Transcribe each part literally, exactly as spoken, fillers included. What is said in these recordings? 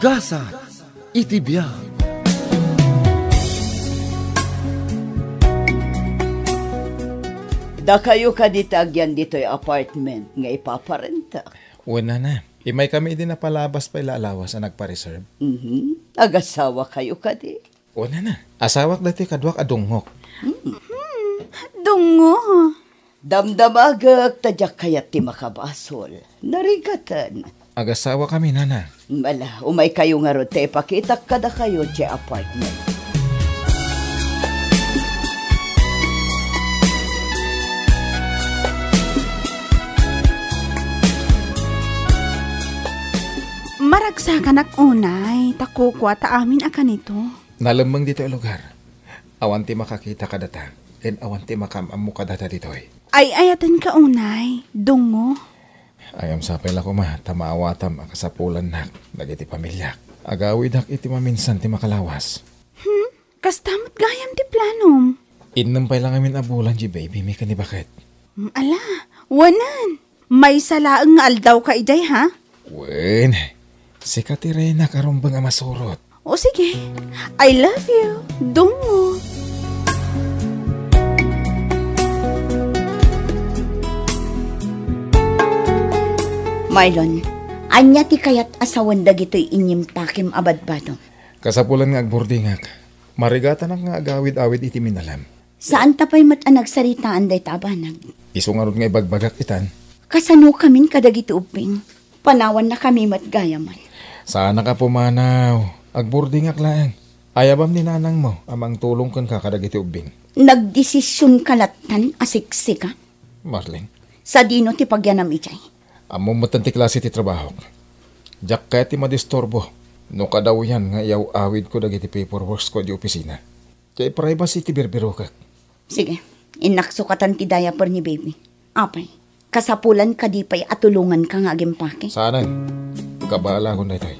Gasat iti biag. Dakayo kadi ti agyan ditoy apartment nga ipaparentak? Wen, nana. Immaykami idi napalabas pay la a lawas a nagpa-reserve. Mhm. Agasawa kayo kadi? Wen, nana. Asawak daytoy kaduak a dungngok. Hmm. Dungngo. Damdamagek ta diak kayat ti makabasol. Narigaten. Agasawakami, nana. Ala, umaykayo ngarud ta ipakitak kadakayo ti apartment. Maragsakanak unay, ta kukua ta amin a kanito. Nalemmeng ditoy a lugar. Awan ti makakita kadata, ken awan ti makaam-ammo kadata ditoy. Ay-ayatenka unay, dungngo. Ayam sapay la koma ta maawatam a kasapulannak dagiti pamiliak. Agawidak iti maminsan ti makalawas. Hmm? Kasta met gayam ti planom? Innem pay la ngamin a bulan ti baby mi ken ni baket. Hmm, ala, wanen. Maysa laeng nga aldawka idiay, ha? Wen, sika ti reyna a rumbeng a masurot. O sige, I love you, dungngo. Marlon, ania ti kayat a sawen dagitoy inyimpakem a badbado? Kasapulan nga agburdingak. Marigatanak nga agawid-awid iti minalem. Saanta pay met a nagsaritaan dayta a banag. Isu ngarud nga ibagbagak itan. Kasanokamin kadagiti ubbing? Panawannakami met gayamen. Saanak a pumanaw. Agburdingak laeng. Ayabam ni nanangmo a mangtulong kenka kadagiti ubbing. Nagdesisionka lattan a siksika? Marlene. Sadino ti pagyanam idiay? Ammom metten ti klase ti trabahok. Diak kayat ti madisturbo no kadawyan nga iyaw-awidko dagiti paperworksko idiay opisina. Diay privacy ti birbirokek. Sige, innak sukatan ti diaper ni baby. Apay, kasapulan kadi pay a tulonganka nga agimpake? Saanen. Kabaalaakon daytoy.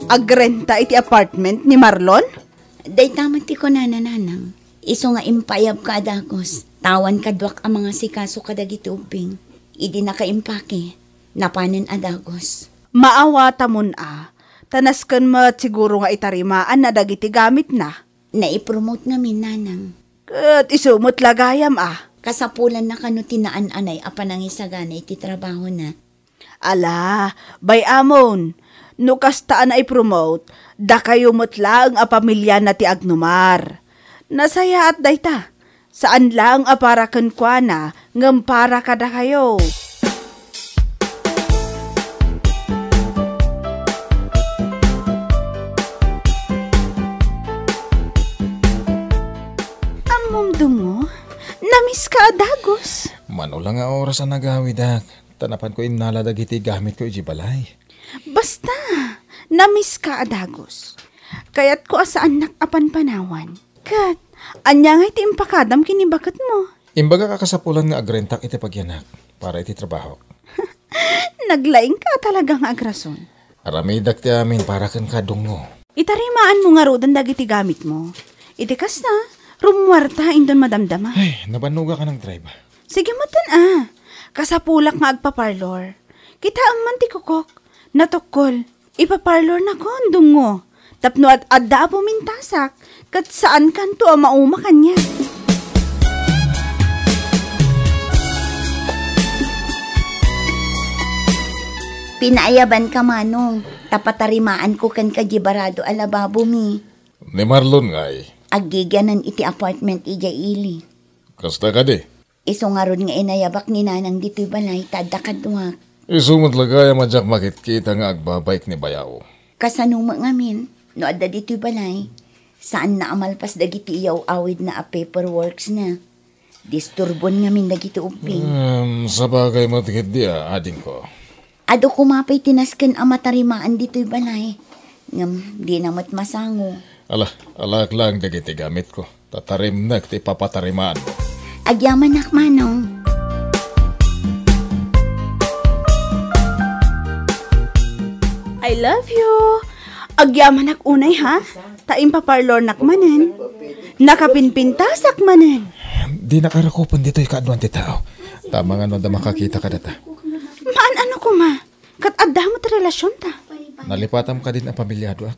Agrenta iti apartment ni Marlon? Dayta met ti kunana, nanang. Isu nga impaayabka a dagus, ta awan kaduak a mangasikaso kadagiti ubbing. Idi nakaimpake, napanen a dagus. Maawatamon a, ta nasken met siguro nga itarimaanna dagiti gamitna. Naipromote ngamin, nanang. Ket isu met la gayam a. Kasapulanna kano ti naan-anay a panangisagana iti trabahona. Ala, bay-amon, no kasta a naipromote, dakayo met laeng a pamiliana ti agnumar. Nasayaat dayta, saan laeng a para kenkuana, ngem para kadakayo. Ammom, dungngo, namiska a dagus. Mano la nga oras a nagawidak. Ta napanko innala dagiti gamitko idiay balay. Basta, namiska a dagus. Kayatko a saannak a panpanawan. Ket, ania ngay ti impakadam ken ni baketmo? Imbagak a kasapulan nga agrentak iti pagyanak para iti trabahok. Naglaingka a talaga nga agrason. Aramidak ti amin para kenka, dungngo. Itarimaanmo ngaruden dagiti gamitmo. Iti kasta, rummuarta inton madamdama. Ay, nabannogak a nagdrive. Sige metten a. Kasapulak nga agpa-parlor. Kitaem man ti kukok. Natukkol. Ipa-parlornakon, dungngo. Tapno ad-adda a pumintasak, ket saankanto a mauma kaniak. Pinaayabanka, manong, ta patarimaanko kenka diay barado a lababomi. Ni Marlon ngay? Aggigianan iti apartment idiay ili. Kasta kadi? Isu ngarud nga inayabak ni nanang ditoy balay ta adda kaduak. Isu met la gayam a diak makitkita nga agbabaik ni bayaw. Kasano met ngamin no adda ditoy balay? Saanna a malpas dagiti iyaw-awidna a paperworksna. Disturbon ngamin dagiti ubbing. Em, sabagay met ketdi a, adingko. Adu koma pay ti nasken a matarimaan ditoy balay. Ngem dina met masango. Ala, alaak laeng dagiti gamitko. Tatarimnek ti ipapatarimaanmo. Agyamanak, manong. I love you. Agyamanak unay, ha? Ta impaparlornak manen. Nakapinpintasak manen. Dinak a rakupen ditoy kaaduan ti tao. Tama nga no adda makakita kadata. Maan-ano koma? Ket adda met relasionta. Nalipatam kadin a pamiliadoak.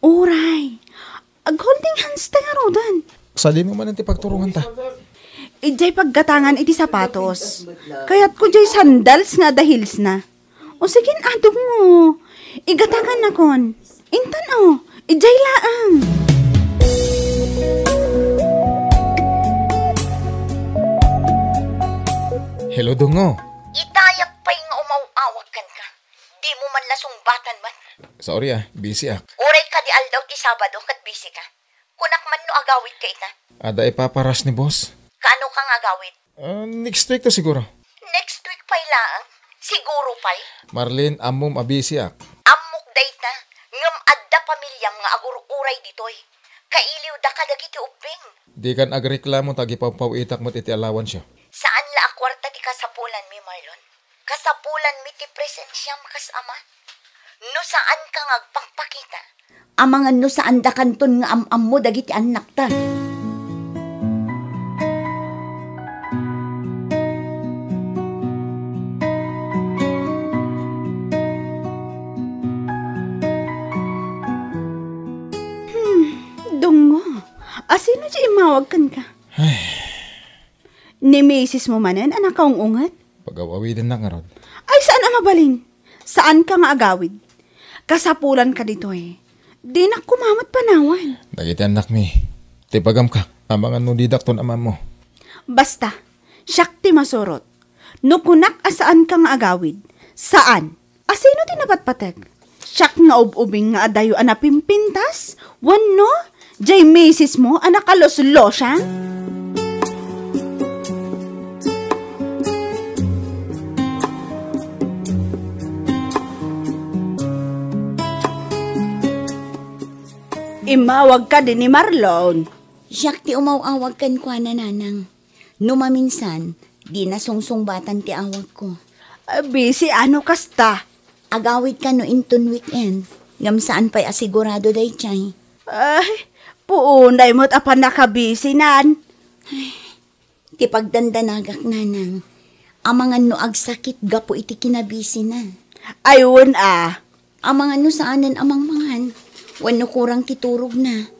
Uray. Ag-holding hands ta ngaruden. Sadino manen ti pagturonganta? Idiay paggatangan iti sapatos. Kayatko diay sandals nga adda heelsna. O sige, adungo. Igatangannakon. Intan, o, idiay laeng. Hello, Dungo. Itayak pay nga umaw-awag kenka. Dimo man la sungbatan met. Sorry, ah, busy ak. Uray kadi aldaw ti Sabado ket busy ka. Kunak man no agawid ka ita. Adda ipaparas ni boss. Kaano ka nga agawid? Ah, next week to siguro. Next week pay laeng? Siguro pay? Marlene, ammom a busy ak. Ammok dayta, ngem adda pamiliam nga agur-uray ditoy. Kailiwda kadagiti ubbing. Dikan agreklamo ta agipawpaw-itak met iti allowanceo. Saan la a kuarta ti kasapulanmi, Marlon. Kasapulanmi ti presensiam kas ama. No saan ka nga agpakpakita, amangan no saan dakanton nga am-ammo dagiti annakta. Hmm, Dungo, asino ti immawag kenka? Ay. Ni misis mo manen a nakaung-unget? Pagaw-awidennak ngarud. Ay, saan a mabalin? Saan ka nga agawid? Kasapulan ka ditoy. Dinak kumamat panawan. Dagiti annakmi, ti pagamka, amangan no didakton amammo. Basta, siak ti masurot. No kunak a saan ka nga agawid, saan. Asino ti napatpateg? Siak nga ub-ubing nga adayo a napimpintas? Wenno, jay misis mo a nakaluslosa? Immawag kadi ni Marlon. Siak ti umaw-awag kenkuana, nanang. No maminsan, dina sungsungbatan ti awagko. Ah, busy ano kasta? Agawid kano inton weekend, ngem saan pay a sigurado daydiay. Ay, puonay met a pannakabisinan. Ti pagdandanagak, nanang, amangan no agsakit gapu iti kinabisina. Ay, wen a. Amangan no saanen a mangmangan, wenno kurang ti turogna.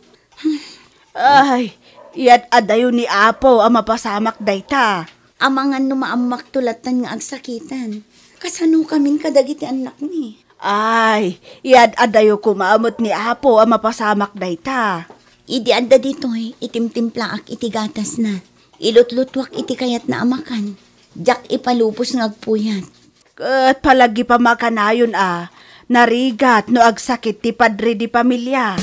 Ay, iyat-adayo ni Apo a mapasamak dayta. Amangan no maammakto lattan nga agsakitan. Kasano kamin kadagiti annakmi? Ay, iyat-adayo koma met ni Apo a mapasamak dayta. Idi adda ditoy, itimtimplaak iti gatasna. Ilutlutuak iti kayatna a makan. Diak ipalubos nga agpuyat. Ket palagipam a kanayon a narigat no agsakit ti padre di pamilia.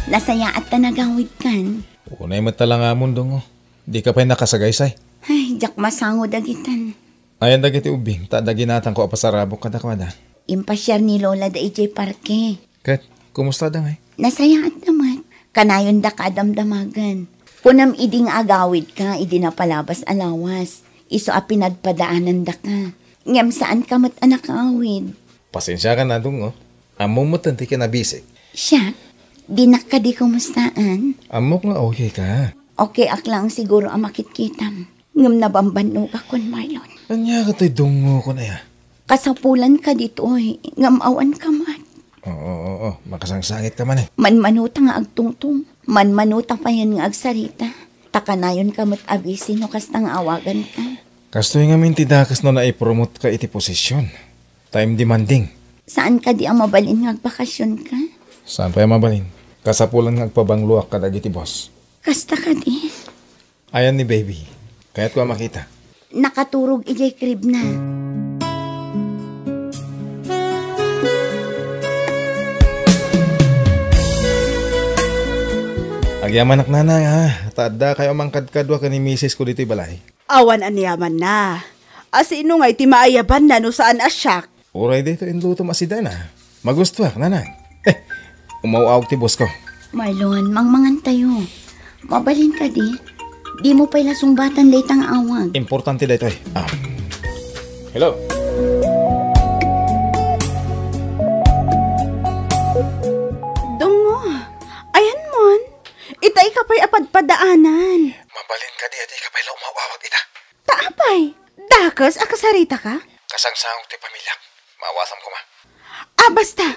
Nasayaat ta nagawidkan. Unay met talangamon, Dungo. Dika pay nakasagaysay. Ay, diak masango dagitan. Ayan dagiti ubbing, ta adda ginatangko a pasarabok kadakuada. Impasiar ni Lola da idiay parke. Ket, kumusta da ngay? Nasayaat da met. Kanayon daka a damdamagen. Kunam idi nga agawid ka idi napalabas a lawas. Isu a pinadpadaanan daka. Ngem saan ka met a nakaawid. Pasensia ka na, Dungo. Ammo met ti kinabisik. Siak, dinak kadi kumustaan. Ammok nga okay ka. Okay ak lang siguro a makitkitam. Ngem nabambannogakon, Marlon. Ania katoy Dungo kon aya? Kasapulan ka ditoy, ngem awan ka met. Oo, oo, oo. Makasangsangit ka man eh. Manmanuta nga agtungtong. Manmanuta payen nga agsarita. Ta kanayon ka met a busy no kasta nga awagan ka. Kastoy ngamin ti dakes no naipromote ka iti posisyon. Time demanding. Saan kadi a mabalin nga agbakasyon ka? Saan pay a mabalin? Kasapulan nga agpabangloak kadagiti boss. Kasta kadi? Ayan ni baby. Kayatko a makita. Nakaturog idiay crib na. Agyamanak, nanang, ha? Ta adda kayo a mangkadkadua ken ni misis ko ditoy balay. Awan aniamanna. Asino ngay ti maayabanna no saan a siak? Uray daytoy inlutom a sidena. Magustuak, nanang. Eh, umaw-awag ti boss ko. Marlon, mangmangan tayo. Mabalin kadi? Dimo pay la sungbatan dayta nga awag. Importante daytoy. Ah. Hello? Apay a padpadaanan? Mabalin kadi a dika pay la umaw-awag ita? Ta apay? Dakes a kasaritaka? Kasangsangok ti pamiliak. Maawatam koma. Ah, basta!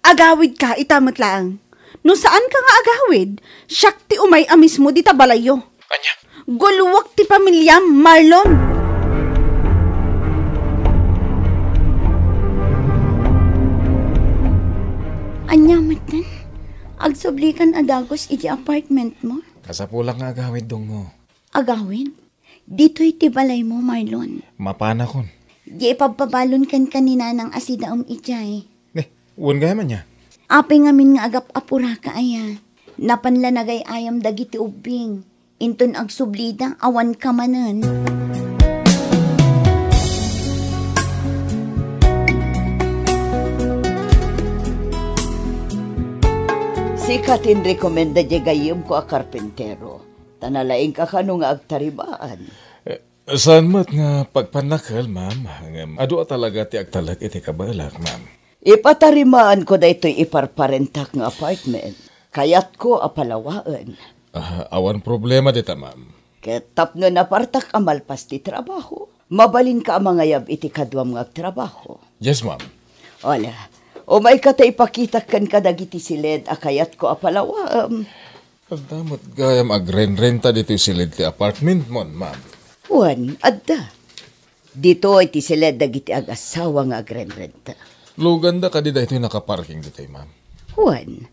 Agawidka ita met laeng. No saanka nga agawid, siak ti umay a mismo dita balayyo. Ania? Gulwek ti pamiliam, Marlon! Ania metten? Agsublikan a dagus iti apartment mo? Kasapulak nga agawid, Dungo. Agawid? Ditoy ti balaymo, Marlon. Mapanakon. Di ipabpabalon kenka ni Nanang a sidaem idiay. Ne, wen gayam ania? Apay ngamin nga agap-apuraka aya? Napan la nagay-ayam dagiti ubbing. Inton agsublida, awanka manen. Sika ti inrekomenda diay gayyemko a karpintero. Ta nalaingka kano nga agtarimaan. Eh, saan met nga pagpannakkel, ma'am. Ngem adu a talaga ti agtalek iti kabaelak, ma'am. Ipatarimaanko daytoy iparparentak nga apartment. Kayatko a palawaen. Ah, awan problema dita, ma'am. Ket tapno napartak a malpas ti trabaho, mabalinka a mangayab iti kaduam nga agtrabaho. Yes, ma'am. Ala, umayka ta ipakitak kenka dagiti siled a kayatko a palawaem. Adda met gayam agrenrenta ditoy siled ti apartment mon, ma'am? Wen, adda. Ditoy ti siled dagiti agassawa nga agrenrenta. Luganda kadi daytoy nakaparking ditoy, ma'am? Wen,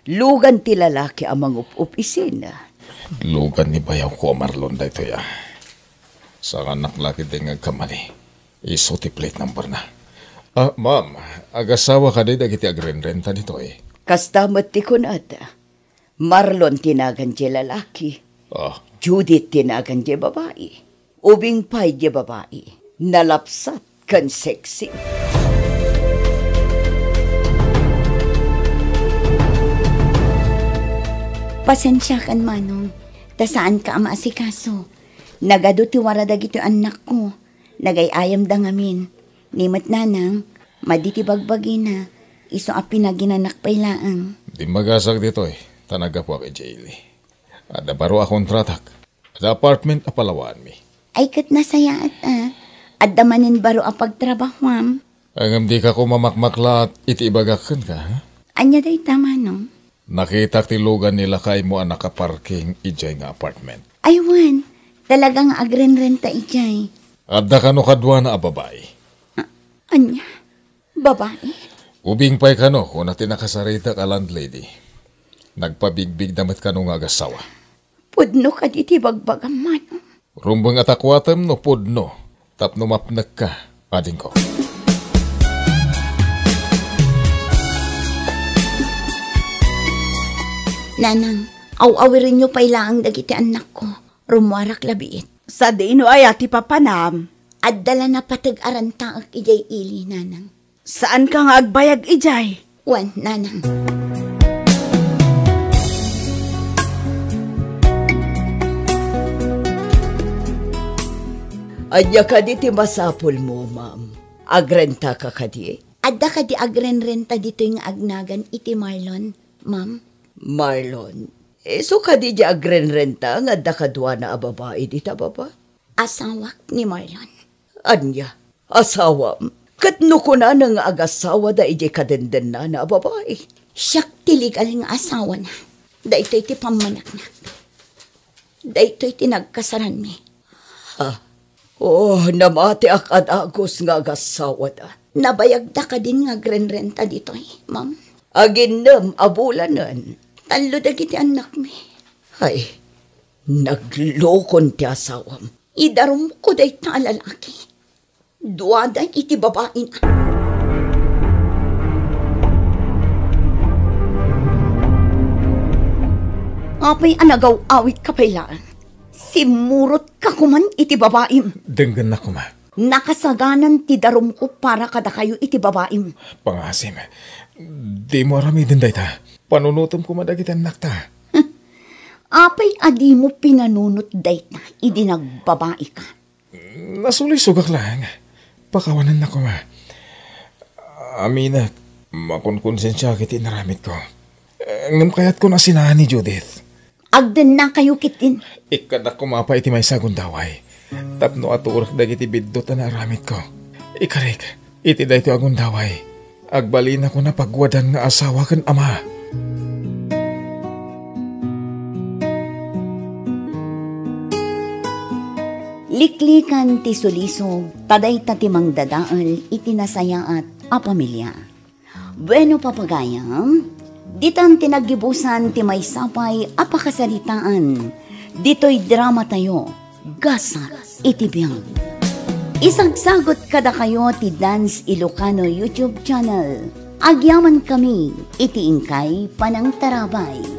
lugan ti lalaki a mangup-opisina. Lugan ni bayawko a Marlon daytoy, a. Saannak la ketdi nga agkamali. Isu ti plate number na. Ah, ma'am, agassawa kadi dagiti agrenrenta ditoy? Kasta met ti kunada. Marlon ti nagan diay lalaki. Ah. Judith ti nagan diay babai. Ubing pay diay babai. Nalapsat ken sexy. Pasensiakan, Manong, ta saanka a maasikaso. Nagadu ti wara dagiti annakko. Nagay-ayamda ngamin. Ni met Nanang, madi ti bagbagina, isu a pinaginanak pay laeng. Dimmagasak ditoy, ta naggapuak idiay ili. Adda baro a kontratak. Adda apartment a palawaanmi. Ay, ket nasayaat a. Adda manen baro a pagtrabahuam. Ngem dika koma makmaklaat iti ibagak kenka, ha? Ania dayta, Manong? Nakitak ti lugan ni lakaymo a nakaparking idiay nga apartment. Ay, wen, talaga nga agrenrenta idiay. Adda kano kaduana a babai. A-, ania? Babai? Ubing pay kano, kuna ti nakasaritak a landlady. Nagpabigbigda met kano nga agassawa. Pudno kadi ti bagbagam, Manong? Rumbeng a takuatem no pudno tapno mapnekka, adingko. Nanang, aw-awirenyo pay laeng dagiti annakko. Rummuarak la biit. Sadino aya ti papanam? Adda la napateg a rentaek idiay ili, Nanang. Saanka nga agbayag idiay? Wen, Nanang. Ania kadi ti masapulmo, ma'am? Agrentaka kadi? Adda kadi agrenrenta ditoy nga agnagan iti Marlon, ma'am? Marlon? Isu kadi diay agrenrenta nga adda kaduana a babai dita baba? Asawak ni Marlon. Ania? Asawam? Ket no kunana nga agasawada idiay kadendennana a babai? Siak ti legal nga asawana. Daytoy ti pammanekna. Daytoy ti nagkasaranmi. Ha? Oh, namatiak a dagus nga agasawada. Nabayagda kadin nga agrenrenta ditoy, ma'am? Aginnem a bulanen. Tallo dagiti annakmi. Ay, naglukon ti asawam. Idarumko dayta a lalaki. Duada iti babaina. Apay a nagaw-awidka pay laeng? Simmurotka koman iti babaim. Denggennak koma. Nakasaganan ti darumko para kadakayo iti babaim. Pangasim, dimo aramiden dayta. Panunotem koma dagiti annakta. Apay a dimo pinanunot dayta idi nagbabaika? Nasulisogak laeng. Pakawanennak koma. Aminek, makonkonsensiak iti inaramidko. Ngem kayatkon a sinaen ni Judith. agdennakayo ketdin. Ikkannak koma pay iti maysa a gundaway tapno aturek dagiti biddut a naaramidko. Ikarik, iti daytoy a gundaway, agbalinakon a pagwadan nga asawa ken ama. Liklikan ti sulisog, ta dayta ti mangdadael iti nasayaat a pamilia. Bueno, papagayam, ditan ti naggibusan ti maysa pay a pakasaritaan ditoy dramatayo, Gasat iti Biag. Isagsagut kadakayo ti Dance Ilocano YouTube channel. Agyamankami iti inkay panangtarabay.